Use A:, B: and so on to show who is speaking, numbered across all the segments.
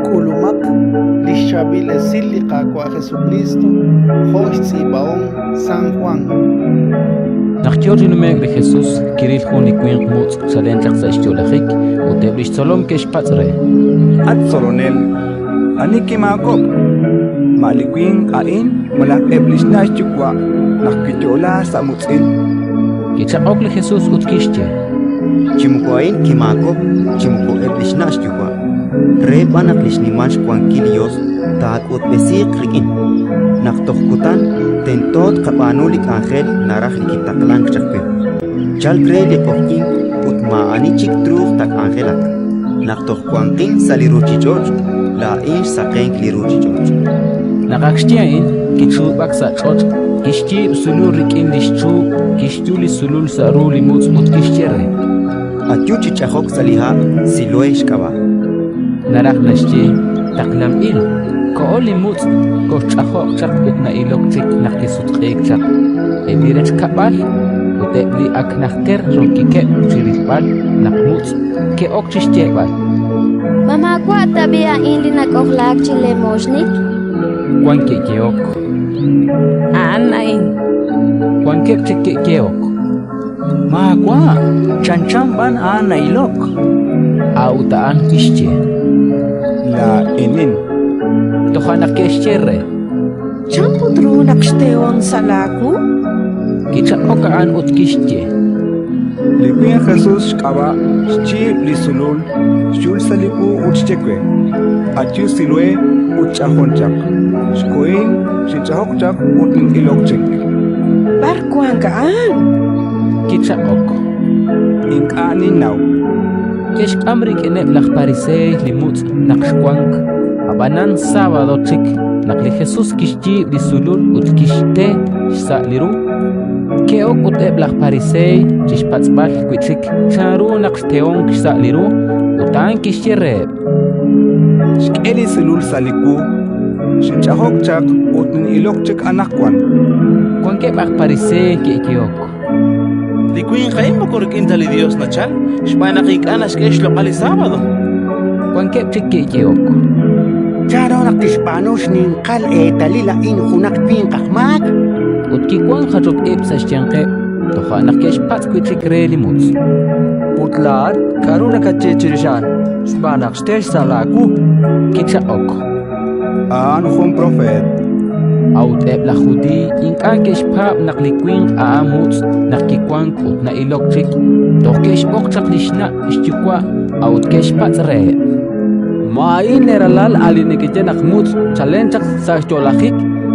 A: K'ulumaq li xChaab'il Esil li Qaawa' Jesukriist jo' xtz'iib'ahom San Jwan.
B: Naq yo chi nume'k li Jesus, kiril jun li winq mutz' chalen chaq sa' xyo'lajik, ut eb' li xtzolom ke'xpatz' re:
C: At Tzolonel, ani kimaakob'k? Ma li winq a'in malaj eb' li xna' xyuwa' naq kiyo'laak sa' mutz'il?
B: Kichaq'ok li Jesus ut kixye:
D: Chi moko a'in kimaakob'k chi moko eb' li xna' xyuwa', re b'an naq li xnimal xwankil li Yos taak'utb'esiiq rik'in. Naq toj kutan, tento tqab'aanu li k'anjel naraj li kitaqlank chaq we. Chalk re li q'oqyink ut maa'ani chik truuq taak'anjelaq. Naq toj wanqin sa' li ruuchich'och', laa'in xsaqenk li ruuchich'och'.
B: Naq ak xye a'in, kichuub'ak sa' ch'och', kixyiib' sulul rik'in li xchuub', kixyu li sulul sa' ru li mutz' ut kixye re:
D: Ayu chi ch'ajok sa' li ha' Siloé xk'ab'a'.
B: Naraj naxye, taqlanb'il. Koho li mutz', koxch'ajo'q chaq ut na'ilok chik naq kisutq'iik chaq. Eb' li rechkab'al ut eb' li ak najter rokikeb' chi rilb'al naq mutz', ke'ok chi xyeeb'al:
E: Ma maawa' tab'i' a'in li nak'ojlaak chi lemooxnik?
B: Wan ke'yehok:
F: A'an a'in.
B: Wankeb' chik ke'yehok:
G: Maawa', chanchan b'an a'an na'ilok.
B: A'ut a'an kixye:
C: Laa'inin.
B: Toja' naq ke'xye re:
H: Chan put ru naq xtehon sa' laawu?
B: Kichaq'ok a'an ut kixye:
C: Li winq Jesus xk'ab'a' xyiib' li sulul, xyul sa' li wu ut xye we: «Ayu Siloé ut ch'ajon chaq». Xkohin, xinch'ajok chaq ut nin'ilok chik.
H: B'ar wank a'an?
B: Kichaq'ok:
C: Ink'a' ninnaw.
B: Ke'xk'am rik'ineb' laj Pariseey li mutz' naq xwank. Ab'anan sábado chik naq li Jesus kixyiib' li sulul ut kixte xsa' li ru. Ke'ok ut eb' laj Pariseey chi xpatz'b'al wi' chik chanru naq xtehonk xsa' li ru, ut a'an kixye reheb':
C: Xk'e li sulul sa' li wu, xinch'ajok chaq ut nin'ilok chik anaqwan.
B: Wankeb' aj Pariseey ke'yehok:
I: Li winq a'in moko rik'in ta li Yos nachalk, xb'aan naq ink'a' naxk'e xloq'al li sábado.
B: Wankeb' chik ke'yehok:
J: Chanru naq tixb'aanu xninqal eetalil a'in junaq winq aj maak?
B: Ut kiwank jachok ib' sa' xyanqeb', toja' naq ke'xpatz' wi' chik re li mutz':
G: Ut laa'at, k'aru nakaye chirix a'an? Xb'aan naq xte xsa' laawu.
B: Kichaq'ok:
C: A'an jun propeet.
B: A'ut eb' laj Judiiy ink'a' ke'xpaab' naq li winq a'an mutz' naq kiwank ut na'ilok chik, toj ke'xb'oq chaq li xna' xyuwa', a'ut ke'xpatz' reheb':
G: Ma a'in leeralal a' li nekeye naq mutz' chalen chaq sa' xyo'lajik?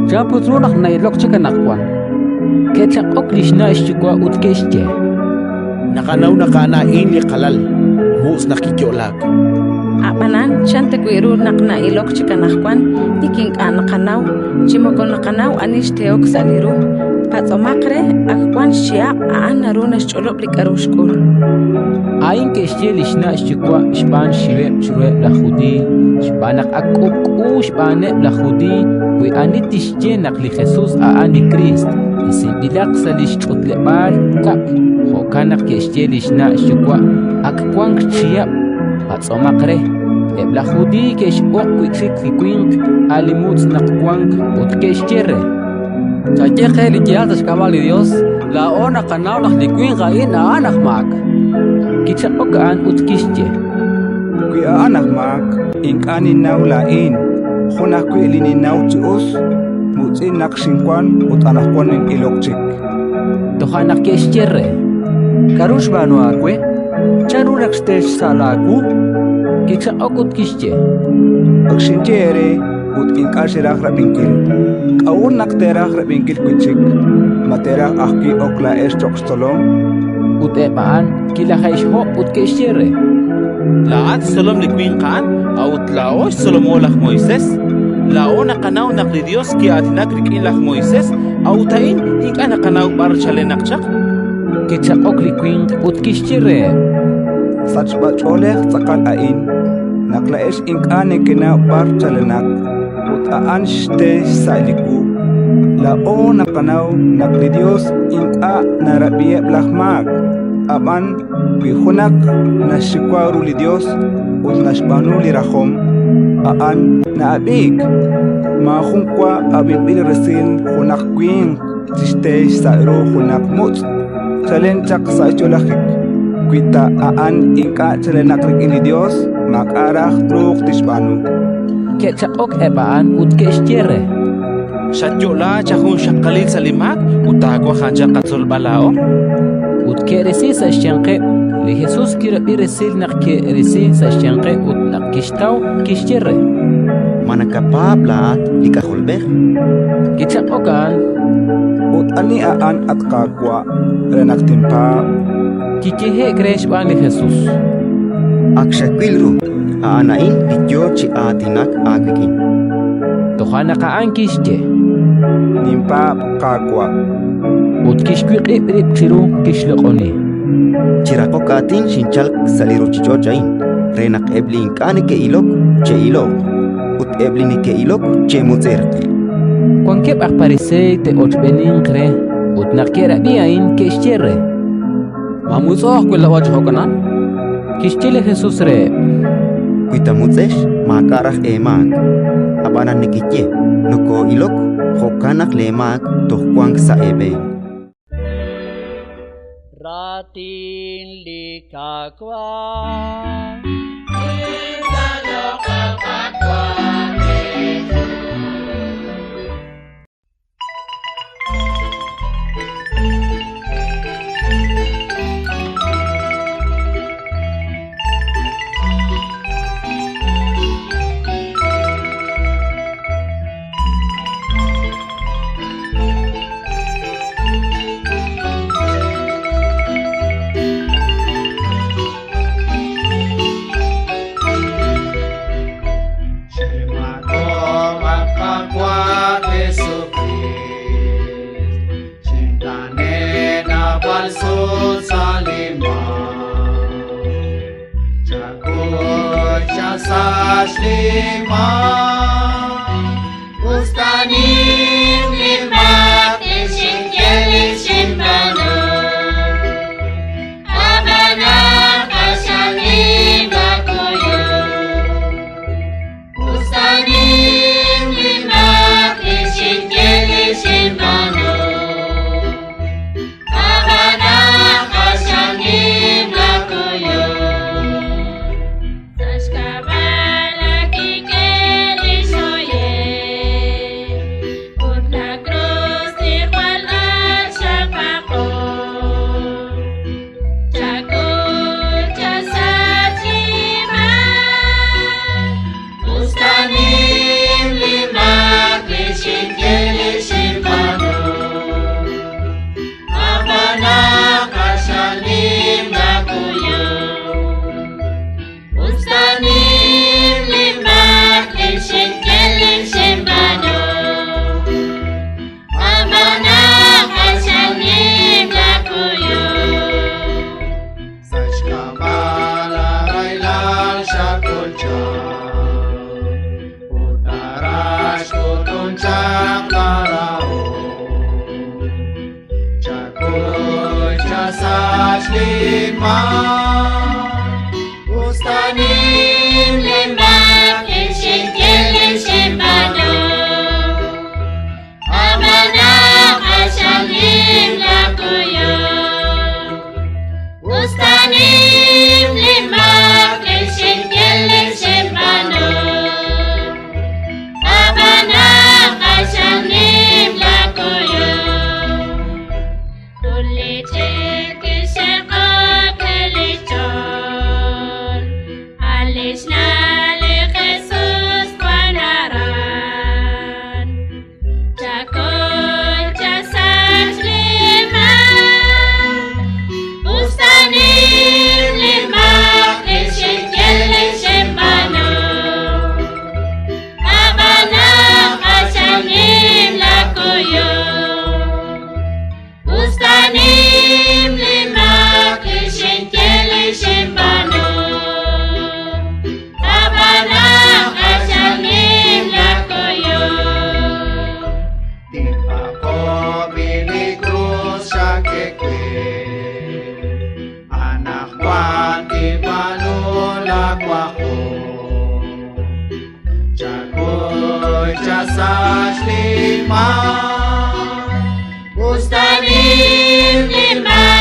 G: Chan put ru naq na'ilok chik anaqwan?
B: Ke'chaq'ok li xna' xyuwa' ut ke'xye:
I: Naqanaw naq a'an a'in li qalal, mutz' naq kiyo'laak.
F: Ab'anan chan ta wi' ru naq na'ilok chik anaqwan, tik ink'a' naqanaw, chi moko naqanaw ani xtehok sa' li ru. Patz'omaq re, ak wank xchihab', a'an naru naxch'olob' li k'aru xk'ul.
B: A'in ke'xye li xna' xyuwa' xb'aan xxiweb' chiruheb' laj Judiiy, xb'aan naq ak k'ub'k'u xb'aaneb' laj Judiiy wi ani tixye naq li Jesus a'an li Kriist, isinb'ilaq sa' li xch'utleb'aal kab'l. Jo'kan naq ke'xye li xna' xyuwa': Ak wank xchihab', patz'omaq re. Eb' laj Judiiy ke'xb'oq wi' chik li winq, a' li mutz' naq wank, ut ke'xye re:
G: Chaye qe li yaal sa' xk'ab'a' li Yos, laa'o naqanaw naq li winq a'in a'an aj maak.
B: Kichaq'ok a'an ut kixye:
C: Wi a'an aj maak, ink'a' ninnaw laa'in. Jun ajwi' li ninnaw chi us, mutz'in naq xinwank ut anaqwan nin'ilok chik.
B: Toja' naq ke'xye re:
G: K'aru xb'aanu aawe? Chanru naq xte xsa' laawu?
B: Kichaq'ok ut kixye:
C: Ak xinye eere ut ink'a' xeraj rab'inkil. K'a'ut naq teeraj rab'inkil wi' chik? Ma teeraj ajwi' ok laa'ex cho'q xtzolom?
B: Ut eb' a'an kilaje'xhob' ut ke'xye re:
I: Laa'at xtzolom li winq a'an, a'ut laa'o xtzolomo laj Moisés. Laa'o naqanaw naq li Yos ki'aatinak rik'in laj Moisés, a'ut a'in ink'a' naqanaw b'ar chalenaq chaq.
B: Kichaq'ok li winq ut kixye reheb':
C: Sachb'ach'oolej tz'aqal a'in, naq laa'ex ink'a' nekenaw b'ar chalenaq, ut a'an xte xsa' li wu. Laa'o naqanaw naq li Yos ink'a' narab'iheb' laj maak, Ab'an wi junaq naxxiwa ru li Yos ut naxb'aanu li rajom, a'an na'ab'iik. Maajun wa ab'inb'il resil junaq winq chixte xsa' ru junaq mutz' chalen chaq sa' xyo'lajik. Wi ta a'an ink'a' chalenaq rik'in li Yos, maak'a' raj truuq tixb'aanu.
B: Ke'chaq'ok eb' a'an ut ke'xye re:
I: Xatyo'laak chajunxaqalil sa' li maak ut taawaj anchal qatzolb'al laa'o?
B: Ut ke'risi sa' xyanqeb'. Li Jesus kirab'i resil naq ke'risi sa' xyanqeb' ut naq kixtaw, kixye re:
D: Ma nakapaab' laa'at li K'ajolb'ej?
B: Kichaq'ok a'an:
C: Ut ani a'an, at Qaawa', re naq tinpaab'?
B: Kiyehe'k re xb'aan li Jesus:
D: Ak xawil ru, a'an a'in li yo chi aatinak aawik'in.
B: Toja' naq a'an kixye:
C: Ninpaab', Qaawa'.
B: Ut kixwiq'ib' rib' chiru, kixloq'oni.
D: Chi raqok aatin xinchalk sa' li ruuchich'och' a'in re naq eb' li ink'a' neke'ilok che'iloq ut eb' li neke'ilok che'mutz'irq.
B: Wankeb' aj Pariseey te'ochb'eeninq re, ut naq ke'rab'i a'in, ke'xye re:
G: Ma mutz'o ajwi' laa'o chi jo'kanan?
B: Kixye li Jesus reheb':
D: Wi ta mutz'ex, maak'a' raj eemaak. Ab'anan nekeye: «Nokoo'ilok», jo'kan naq leemaak toj wank sa' eeb'een.
K: Raatin li Qaawa'.
L: Chasach li maak, us ta nim li maak.